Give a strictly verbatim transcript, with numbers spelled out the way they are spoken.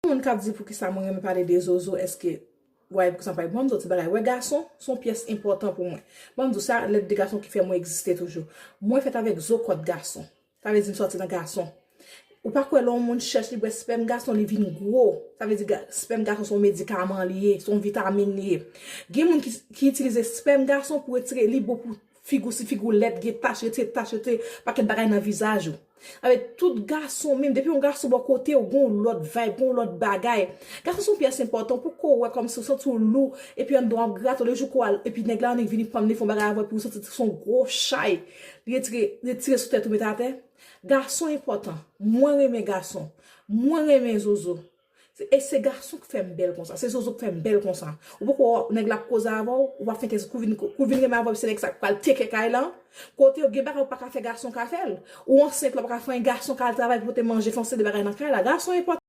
Moun k ap di poukisa mwen renmen pale de zozo, èske, wè, poukisa m pale, ban m di w ti bagay. Wè, gason se yon pyès enpòtan pou mwen. Ban m di w sa, lèt de gason ki fè mwen egziste toujou. Mwen fèt avèk zo kòt gason. Sa vle di m sòti nan gason. Ou pa kwè lè yon moun chèch li bwè spèm gason, li vin gwo. Sa vle di ga- spèm gason se yon medikaman li ye, se yon vitamin li ye. Gen moun ki, ki itilize spèm gason pou retire, li bon pou figi w, si figi w lèd, gen tach, retire tach, retire pakèt bagay nan vizaj ou. Sa vle di tout gason menm, depi yon gason bò kote w, gen yon lòt vibe, gen yon lòt bagay. Gason se yon pyès enpòtan, pou ko wè kòmsi w santi w lou, epi anndan w ap grate w, le jou ko al, epi nèg la annik vini pann li fè yon bagay avè w, epi w santi se yon gwo chay. Li retire, retire sou tèt ou, mete atè. Gason enpòtan. Mwen renmen gason. Mwen renmen zozo. Se- E se gason k fè m bèl konsa. Se zozo k fè m bèl konsa. Ou poko wè nèg la ap koze avè w, ou pa fè tèt kou vin, kou vin renmen avè w, se nèg sa k pral teke kay la. Kote yo gen bagay ou pa ka fè, gason ka fè l. Ou ansent la, ou pa ka fè anyen, gason ka al travay pou pote manje, fè yon seri de bagay nan kay la. Gason enpòtan.